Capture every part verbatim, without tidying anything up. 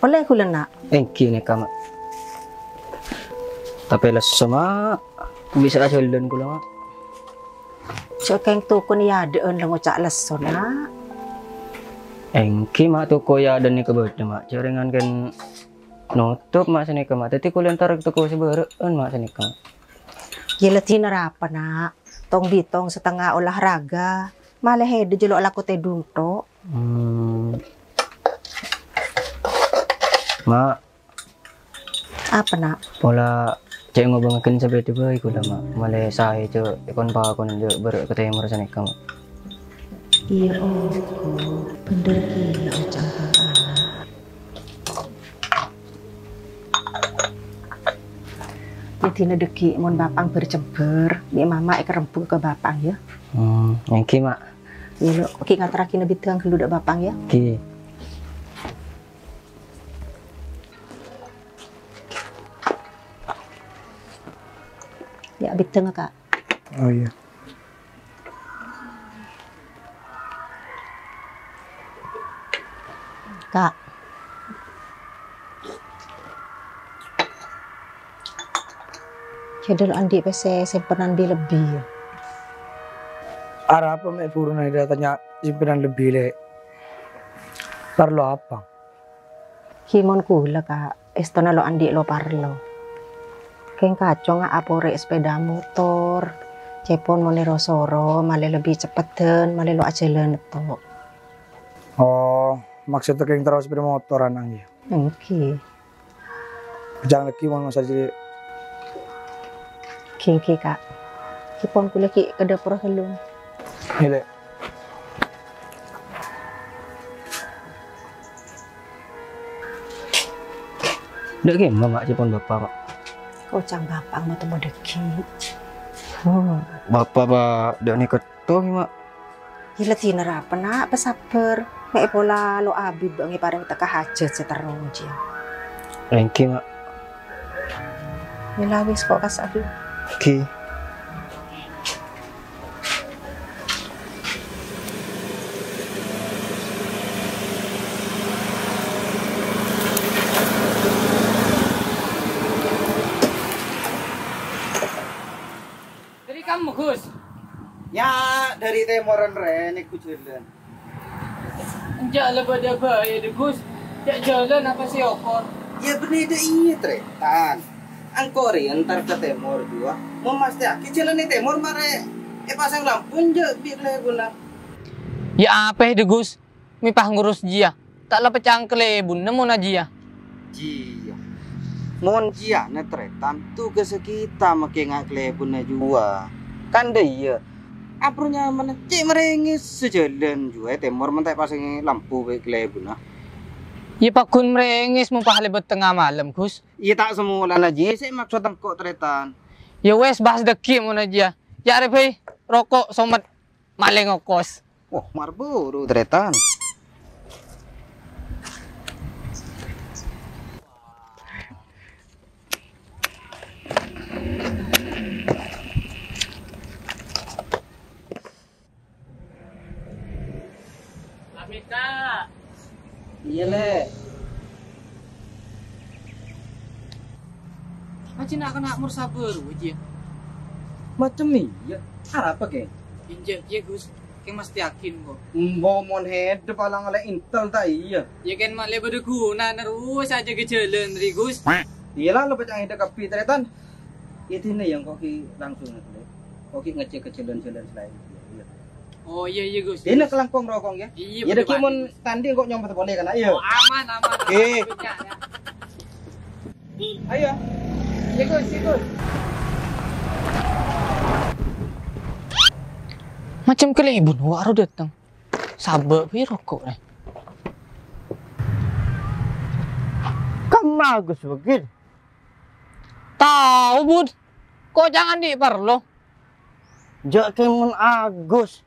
Ollè ghulâ, Na'? Èngghi nèka, Ma'. Tapè lesso, Ma'. Bisa ajhâlân kaulâ, Ma'. Jhâ' kèng tokona è adâ'ân la ngoca' lesso, Na'. Èngghi, Ma', toko è adâ'ân nèka bâdâ, Ma'. Jhâ' rèng-rèngan kan notop, Ma', sanèka, Ma'. Dhâddhi kaulâ entar ka toko sè bârâ'ân, Ma', sanèka, Ma'. Yâ la dinah arapa, Na'? Tong-bitong satengnga olahraga, malè hèdâ jâ' lo' alako tèdung tok. Hmm. Ma'. Apa, Na'? Pola cè' ngobângaghin sapèda bhâi kaulâ, Ma'. Malè saè jâ' èkon-pakonan jâ' bârâ' ka tèmor sanèka, Ma'. Iyâ, ongghu. Bhender kèya oca' Bapa'na. Yâ, dinah dhâggi' mon Bapang bâr-cembâr, bi' Mama èkarembhuk ka Bapang, yâ. Hmm, èngghi, Ma'. Yâ, lo', ghi' ngaterraghina bhidhâng ghâllu dâ' Bapang, yâ. Èngghi. Yâ, bhidhângnga, Ka'. Oh, iyâ. Ka'. Jhâ' lo' andi' pèssè simpenan bi-, lebbi, yâ? Arapa mè' buru nèka tanya simpenan lebbi, Lè'? Parlo apa? Ghi' mon kaulâ, Ka', èstona lo' andi' lo-parlo. Kèng kacongnga aporè' sapèda motor, cèpon mon èro-soro malè lebbi ceppeddhân, malè lo' ajhâlân tok. Oh, maksodda kèng terro sapèda motoran, yâ? Èngghi. Bhâjâng laghi mon masalah jârèya. Ghi, ghi, Ka'. Ghi pon kaulâ ghi' ka dâpor ghâllu. Iyâ, Lè'. Dâ' kemma, Ma', cèpon Bapa', Ma'? Oca' Bapa' ma' temmo dhâggi'. Oh, Bapa', Pa', dâ' nèka tong, Ma'. Yâ la dinah arapa, Na', pasabbhâr. Mè' pola lo' Abid bâ'na èparèng tekka hajhât sè terro, jiyâ. Èngghi, Ma'. Yâ la wis, ko' kassa' ghi. Ghi. Dâri kamma, Gus? Nya, dâri tèmoran rè, nèko jhâlân. Enjâ' la bâdâ bhâi, dâ, Gus. Jâ' jhâlân apa sè èokor? Yâ, bânnè dâ' iyâ, Trètan. Engko' rè entar ka tèmor, duwâ. Mamastèyaghi jhâlân è tèmor marè èpasang lampu, enjâ' bi' kalèbunna. Yâ, apa, dâ, Gus? Mè' pas ngurus jiyâ, ta' la pècang kalèbunna monna jiyâ. Jiyâ. Mon jiyâna, Trètan, tugassa kita makènga' kalèbunna juwâ. Kan dâ' iyâ. Apa nyamana cè' marèngès sè jhâlân juwâ è tèmor mon ta' èpasangè lampu bi' kalèbunna. Yâ paggun marèngès mon pas lèbât tengnga malem, Gus. Yâ ta' samolana jiyâ sè maksod engko', Trètan. Yâ wes, bahas dâggi' monna jiyâ. Yâ arè bhâi, roko', somet. Malè ngokos. Wah, marburu, Trètan. Pamit, Kak. Iyâ, Lè'. Ajjhâ' na'-kana' morsa bâru ajiyâ. Macem iyâ? Arapa, Kè? Enjâ' kèya, Gus. Kèng mastèyaghi, engko'. Embo mon hèdâ palang lè' entel ta' iyâ? Yâ, kèng ma' lè' bâdâ ghunana terros ajâgâ jhâlân rè, Gus. Iyâ la, lo' pècang hèdâ kabbhi, Trètan. Iyâ, dinah yâ, engko' ghi' langsung, Lè'. Engko' ghi' ngecek ka jhâlân-jhâlân salaèn. Iyâ. Oh, iyâ, iyâ, Gus. Dinah kalangkong rokok, yâ. Iyâ, iyâ, bhender, Gus. Mon tanding kok nyomot boleh kan, ayo. Oh, aman, aman. Oke. Aman, aman. Ayo. Iyâ, Gus, iyâ, Gus. Macem kalèbun, wa' ro dâteng. Sabâ' bi' rokok, eh. Kamma Agus bâghi? Tao, Bun. Kok jhâ' andi' parlo? Jhâ' kèng mon Agus.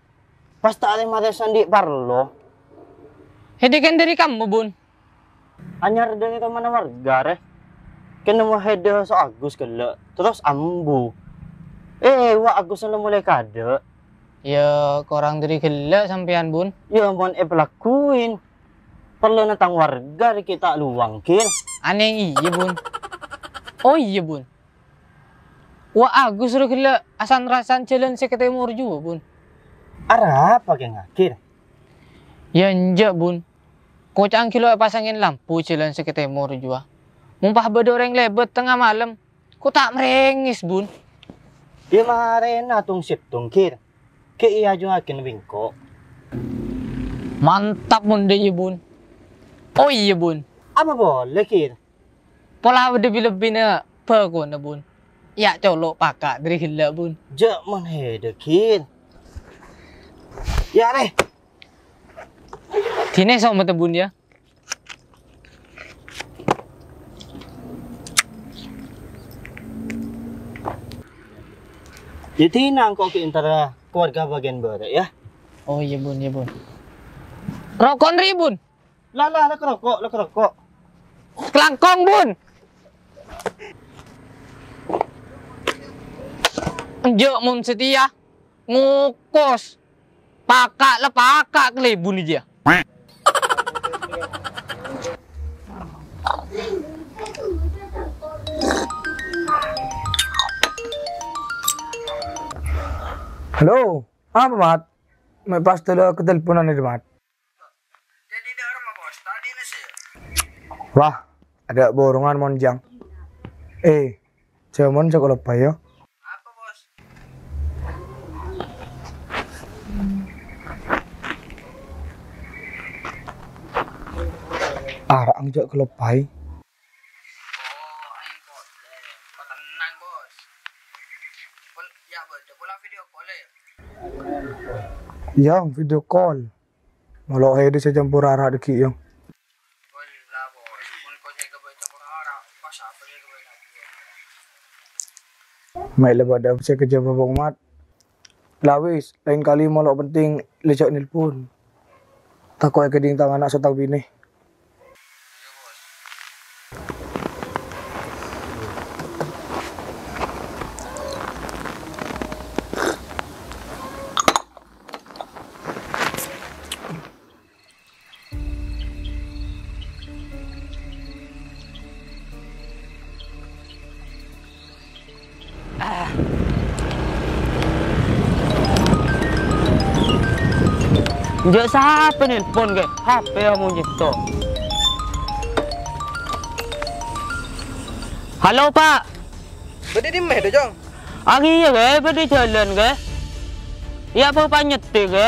Pas ta' arè matè sè andi' parlo. Hèdâ kèng dâri kamma, Bun? Anyar dâri tomana warga, rè. Kèng nemmo hèdâ so Agus ghellâ', terros ambu. Eh, wa' Agus la molaè kadâ'. Yâ, korang dâri ghellâ' sampèyan, Bun. Yâ, mon èpalakowin. Parlona tang warga rèkè ta' lowang, Kir. Anèng iyâ, Bun. Oh iyâ, Bun. Wa' Agus rowa ghellâ' asan-rasan jhâlân sè ka tèmor jhuwâ, Bun. Arapa kèng, Kir? Yâ enjâ', Bun. Koca'na ghellâ' èpasangè lampu jhâlân sè ka tèmor jhuwâ. Mon pas bâdâ orèng lèbât tengnga malem, ko' ta' marèngès, Bun. Yâ marèna tong-sèttong, Kir. Ghi' èajungngaghi bi' engko'. Mantap mon dâ' iyâ, Bun. Oh iyâ, Bun. Apa polè, Kir? Pola bâdâ bi-, lebbina bhâkona, Bun. Yâ colo' paka' dâri ghellâ', Bun. Jhâ' mon hèdâ, Kir. Yâ, rè. Dinè sometta, Bun, yâ. Yâ, dinna engko' ghi' entara ka warga bâgiyân bârâ', yâ. Oh, iyâ, Bun, iyâ, Bun. Roko' nèri, Bun. La, la, la, ka roko', la, ka roko'. Kalangkong, Bun. Enjâ' mon satèya. Ngokos. Paka' la paka' kalèbun jiyâ. Halo, apa, Mat? Mè' pas dâlâ ka telponan ini, Mat. Jadi, dâ'ramma, Bos? Tadina sè. Wah, adâ' borongan mon jang. Eh, jhâ' mon sè kaloppaè, yâ. Apa, Bos? Ara'na jhâ' kaloppaè. Oh, ayo, Bos. Eh, kok tenang, Bos. Pon, yâ, bâdâ pola video call, yâ? Yâ, video call. Molo' hèdâ sè campor ara' dâggi', yâ. Mè' la bâdâ sè kajhâbâ, Mat. La wis, laèn kalè molo' penting, la jhâ' nelpon. Tako' èkèdhing tang ana' sè tang binè. Jhâ' sapa nelpon, ghi? H P amunyi to. Halo, Pa'. Bâdâ è dimma, Cong? Arèya, ghi, bâdâ è jhâlân, ghi. Yâ, bâ' pa' nyetir, ghi.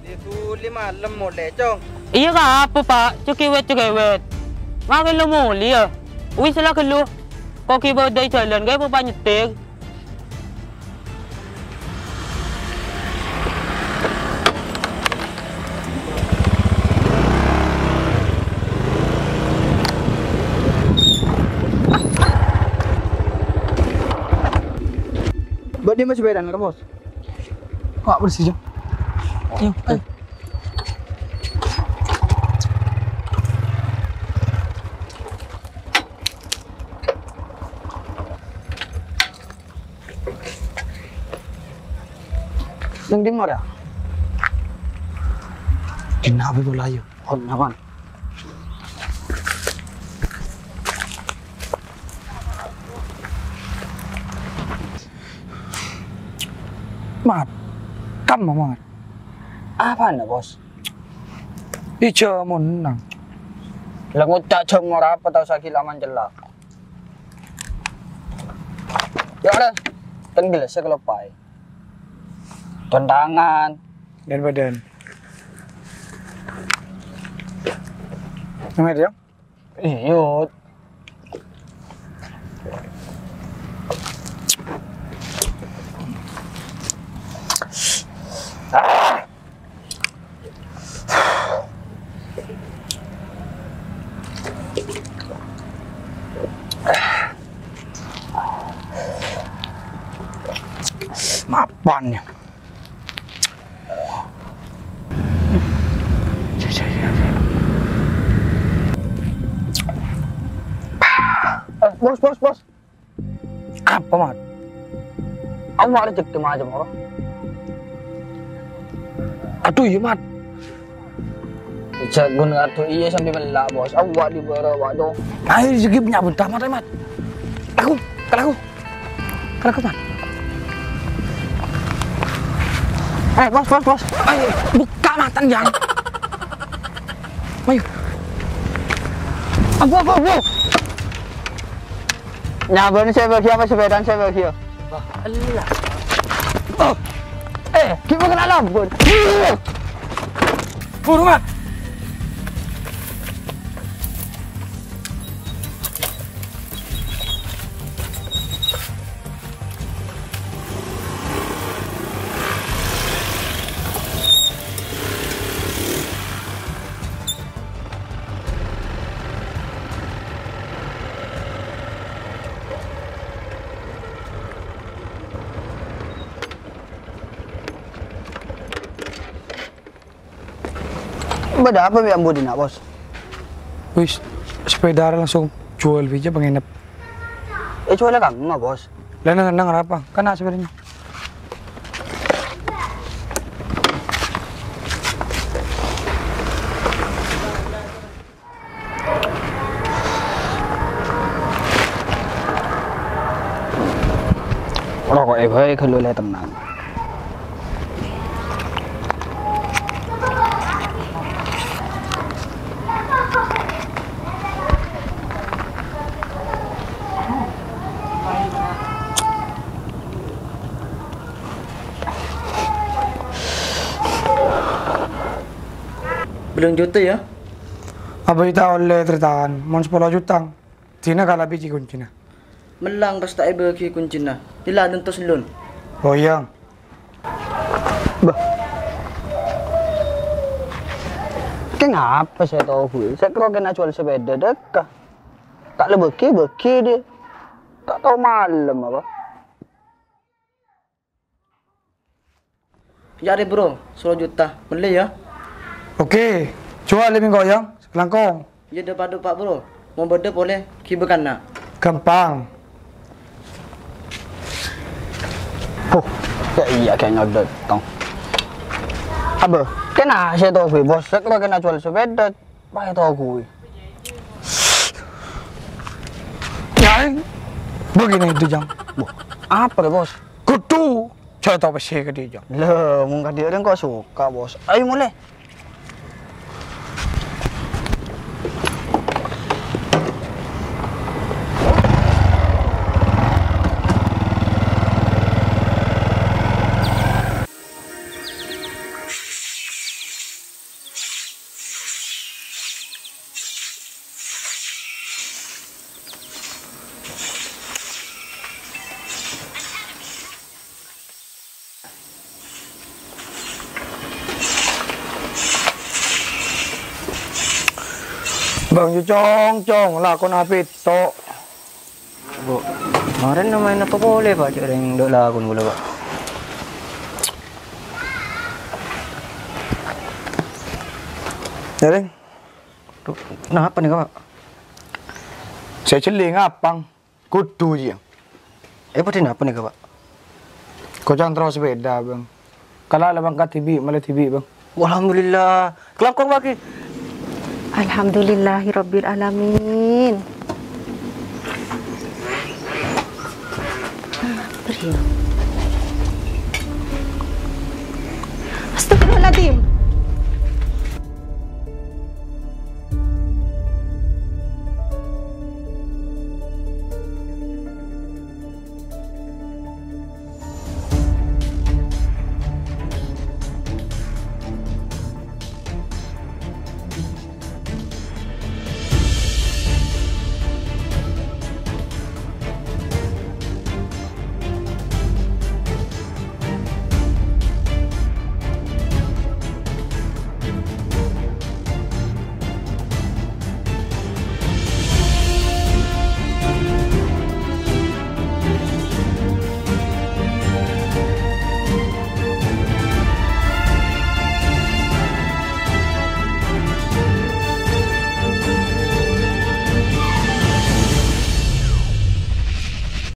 Dhi dhuli malem molè, Cong. Iyâ, apa, Pa'? Cekewet-cekewet. Marè lo molè, yâ. Wis la ghâllu. Ko' ghi' bâdâ è jhâlân, ghi, bâ' pa' nyetir. Bâdâ è dimma sepèdana, Bos? Wah, bersih, Jang. Ayo, ayo. Neng dimma, yâ? Dinna' apa pola, yâ? Kon, apan? Mat, kamma, Mat? Apana, Bos? Ijâ mon nang. La ngoca' jhâ' ngora apa tao saghi la mancella'. Yâ, ora. Kan gelas sè kaloppaè. Ton tangan. Dan badan. Ngemet, yâ? Iyâ. Mapan, yâ. Eh, bos, bos, bos. Apa, Mat? Apa rejeki macam apa? Aduh, iya, Mat. Jhâ' ghun ngarto iyâ sambi mella', Bos. Awwa' dibârâ, wa' dong. Ayo, jhâ' ghi' nyabbhun tamat, Mat. Aku, kalaku. Kalaku, Mat. Eh, Bos, Bos, Bos. Ayo, bukka' matan, Jang. Ayo. Abu, abu, abu. Nyabbhun sè bâgiyâ apa sepèdana sè bâgiyâ? Wah, ella. Oh. Eh, gimana kena lambun? Buru, Mat. Bâdâ apa bi' ambu dinna', Bos? Wis, sepèda langsung juwâl bi' jhâ' pangenep. Eh, juwâl kamma, Bos? Lah, nang, nang arapa? Kan na' sepèdana. Roko'è bhâi ghâllu lè tennang. Bellung juta, yâ? Abâ' ta' ollè tarètan, mon sapolo juta. Dina kala biji kuncina. Mellang pas ta' èbâgi kuncina. Ella, dânto sellon. Oh, iyâ. Bâh. Kèng apa sè tao ghâbây? Sè kèro kèng ajuwâl sepèda dâkka. Ta' la bâgi-bâgi dhi. Ta' tao malem apa? Yâ arè, Bro, sapolo juta. Mellè, yâ. Oke, coba lè mèngko, yâ, sakalangkong. Iyâ, dâ' padâ, Pak, Bro. Mon bâdâ polè ghibâ kanna'. Gampang. Huh, yâ iyâ, kèng nyodot, tong. Abâ, kèng na' sè tao ghâbây, Bos. Sè kèro kèng ajuwâl sepèda. Bâ' tao ghâbây. Yâ, bâgiyân itu, Jang. Wah, apa rè, Bos? Kodhu ca'na tao pèssè kadhi, Jang. Lho, mon kadhi orèng kok suka, Bos. Ayo molè. Bâng, Ju, Cong, Cong, lakona pètto'. Bu, marèna maèn apa polè, Pak? Cè' orèng dâ' lakon kaulâ, Pak. Yâ, Rèng. Duh, napa nèka, Pak? Sè jhelling apang. Kodhu, jiyâ. Eh, padâ napa nèka, Pak? Koca'na terro sepèda, Bâng. Kala la mangkat dhibi', malè dhibi', Bâng. Alhamdulillah. Kalangkong, Pak, ghi. Alhamdulillahirabbil alamin. Astagfirullahaladzim.